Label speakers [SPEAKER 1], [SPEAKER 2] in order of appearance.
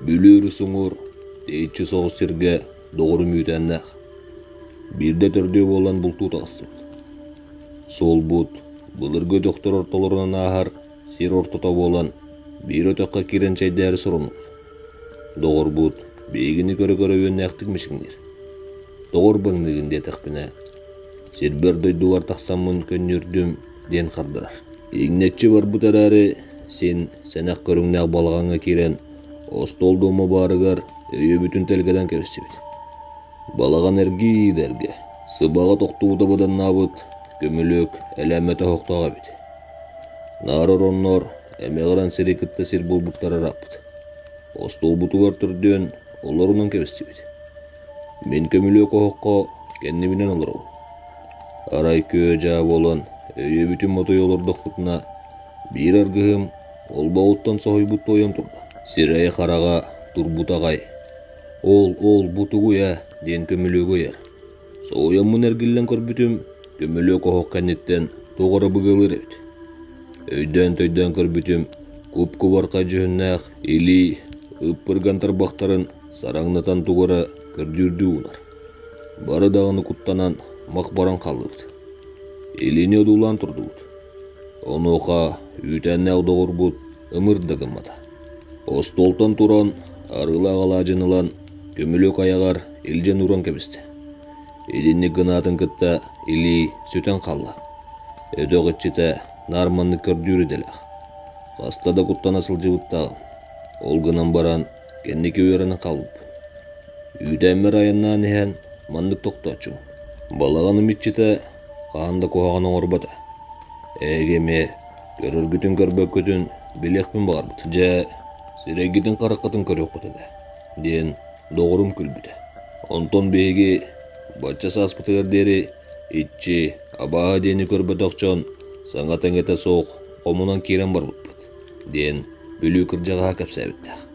[SPEAKER 1] Бүлүү өрүс уҥуор, тэйиччи соҕус сиргэ доҕорум үүтээннээх. Биирдэ төрдүө буолан бултуу таҕыстыбыт. Суолбут былыргы өтөхтөр ортолорунан ааһар сир ортото буолан, биир өтөххө киирэн чэйдээри соруннубут. Доҕорбут биһигини көрө-көрө үөннээхтик мичиҥниир. Доҕор быҥныыгын диэтэхпинэ, сирбэр-дойдубар тахсаммын көнньүөрдүм диэн хардарар. Иҥнэччи барбыт эрээри, син сэнэх көрүҥнээх балаҕаҥҥа киирэн, остуол дуома баарыгар өйөбүтүн тэлгэтэн кэбистибит. Балаҕан эргий да эргэ, сыбаҕа тохтубута быданнаабыт көмүлүөк элээмэтэ оһохтоох эбит. Наар ороннор эмэҕирэн сири кытта сир булбуттара ырааппыт. Остуолбутугар төрдүөн олорунан кэбистибит. Мин көмүлүөк оһоххо кэннибинэн олоробун. Арай күө-дьаа буолан өйүөбүтүн мотуйа олордохпутуна, биир аргыһым олбоҕуттан соһуйбут туойан турда. Сирэйэ-хараҕа турбута аҕай, «Ол, ол, бу тугуй ээ?» диэн көмүлүөгү ыйар. Соһуйаммын эргиллэн көрбүтүм, көмүлүөк оһох кэнниттэн туох эрэ быгыалыыр эбит. Өйдөөн-төйдөөн көрбүтүм, куп-кубархай дьүһүннээх илии ыппырган тарбахтарын сараҥнатан тугу эрэ көрдүүрдүү уунар. Бары даҕаны куттанан мах баран хааллыбыт. Илиини одуулаан турдубут. Онуоха үүтээннээх доҕорбут ымыр да гыммата. Остуолтан туран, арыылаах алаадьын ылан, көмүлүөк айаҕар илдьэн ууран кэбистэ. Итинник гынаатын кытта илии сүтэн хаалла. Өтөх иччитэ наар маннык көрдүүр идэлээх. Хаста да куттана сылдьыбыттааҕым. Ол гынан баран кэнники үөрэнэн хаалбыппын. Үүтээммэр айаннаан иһэн маннык тохтооччубун. Балаҕаным иччитэ хаһан да куһаҕан оҥорбото. Эһиги эмиэ көрөргүтүн-көрбөккүтүн билиэхпин баҕарбыт. Дьэ, сирэйгитин-хараххытын көрүөххүт этэ, диэн доҕорум күлбүтэ. Онтон биһиги бачча сааспытыгар диэри иччи, абааһы диэни көрбөтөх дьон саҥата-иҥэтэ суох хомунан киирэн барбыппыт, диэн Бүлүү кырдьаҕаһа кэпсээбиттээх.